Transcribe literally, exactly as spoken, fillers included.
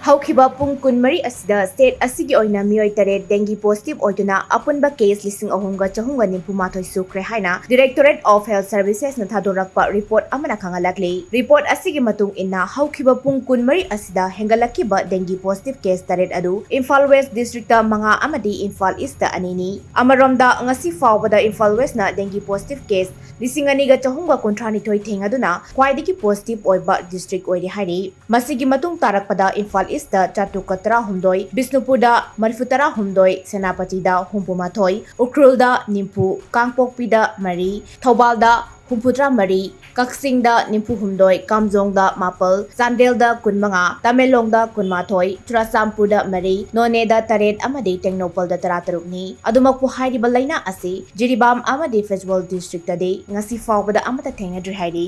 ꯍꯧꯈꯤꯕ ꯄꯨꯡ ꯀꯨꯟꯃꯔꯤ ꯑꯁꯤꯗ state ꯑꯁꯤꯒꯤ ꯑꯣꯏꯅ ꯃꯤꯑꯣꯏ ꯇꯔꯦꯠ dengue positive ꯑꯣꯏꯗꯨꯅ ꯑꯄꯨꯟꯕ case ꯂꯤꯁꯤꯡ ꯑꯍꯨꯝꯒ ꯆꯍꯨꯝꯒ ꯅꯤꯐꯨ ꯃꯥꯊꯣꯏ ꯁꯨꯈ꯭ꯔꯦ ꯍꯥꯏꯅ Directorate of Health Servicesꯅ ꯊꯥꯗꯣꯔꯛꯄ report ꯑꯃꯅ ꯈꯪꯍꯜꯂꯛꯂꯤ꯫ Report ꯑꯁꯤꯒꯤ ꯃꯇꯨꯡ ꯏꯟꯅ ꯍꯧꯈꯤꯕ ꯄꯨꯡ ꯀꯨꯟꯃꯔꯤ ꯑꯁꯤꯗ ꯍꯦꯟꯒꯠꯂꯛꯈꯤꯕ dengue positive case ꯇꯔꯦꯠ ꯑꯗꯨ ꯏꯝꯐꯥꯜ West Districtꯇ ꯃꯉꯥ ꯑꯃꯗꯤ ꯏꯝꯐꯥꯜ Eastꯇ ꯑꯅꯤꯅꯤ꯫ ꯑꯃꯔꯣꯝꯗ, ꯉꯁꯤ ꯐꯥꯎꯕꯗ ꯏꯝꯐꯥꯜ Westꯅ dengue positive case ꯂꯤꯁꯤꯡ ꯑꯅꯤꯒ ꯆꯍꯨꯝꯒ ꯀꯨꯟꯊ꯭ꯔꯥ ꯅꯤꯊꯣꯏ ꯊꯦꯡꯅꯗꯨꯅ ꯈ꯭ꯋꯥꯏꯗꯒꯤ positive ꯑꯣꯏꯕ district ꯑꯣꯏꯔꯤ ꯍꯥꯏꯔꯤ꯫ ꯃꯁꯤꯒꯤ ꯃꯇꯨꯡ ꯇꯥꯔꯛꯄꯗ ꯏꯝꯐꯥꯜ Eastꯇ ꯆꯥꯇ꯭ꯔꯨꯛꯀ ꯇꯔꯥꯍꯨꯝꯗꯣꯏ, ꯕꯤꯁꯅꯨꯄꯨꯔꯗ ꯃꯔꯤꯐꯨ ꯇꯔꯥꯍꯨꯝꯗꯣꯏ, ꯁꯦꯅꯥꯄꯇꯤꯗ ꯍꯨꯝꯐꯨ ꯃꯥꯊꯣꯏ, ꯎꯈ꯭ꯔꯨꯜꯗ ꯅꯤꯐꯨ, ꯀꯥꯡꯄꯣꯛꯄꯤꯗ ꯃꯔꯤ, ꯊꯧꯕꯥꯜꯗ ꯍꯨꯝꯐꯨꯇꯔꯥ ꯃꯔꯤ, ꯀꯛꯆꯤꯡꯗ ꯅꯤꯐꯨ ꯍꯨꯝꯗꯣꯏ, ꯀꯥꯝꯖꯣꯡꯗ ꯃꯥꯄꯜ, ꯆꯥꯟꯗꯦꯜꯗ ꯀꯨꯟꯃꯉꯥ, ꯇꯃꯦꯡꯂꯣꯡꯗ ꯀꯨꯟꯃꯥꯊꯣꯏ, ꯆꯨꯔꯥꯆꯥꯟꯄꯨꯔꯗ ꯃꯔꯤ, ꯅꯣꯅꯦꯗ ꯇꯔꯦꯠ ꯑꯃꯗꯤ ꯇꯦꯡꯅꯧꯄꯜꯗ ꯇꯔꯥꯇꯔꯨꯛꯅꯤ꯫ ꯑꯗꯨꯃꯛꯄꯨ ꯍꯥꯏꯔꯤꯕ ꯂꯥꯏꯅꯥ ꯑꯁꯤ ꯖꯤꯔꯤꯕꯥꯝ ꯑꯃꯗꯤ ꯐꯦꯖꯋꯜ districtꯇꯗꯤ ꯉꯁꯤ ꯐꯥꯎꯕꯗ ꯑꯃꯠꯇ ꯊꯦꯡꯅꯗ꯭ꯔꯤ ꯍꯥꯏꯔꯤ꯫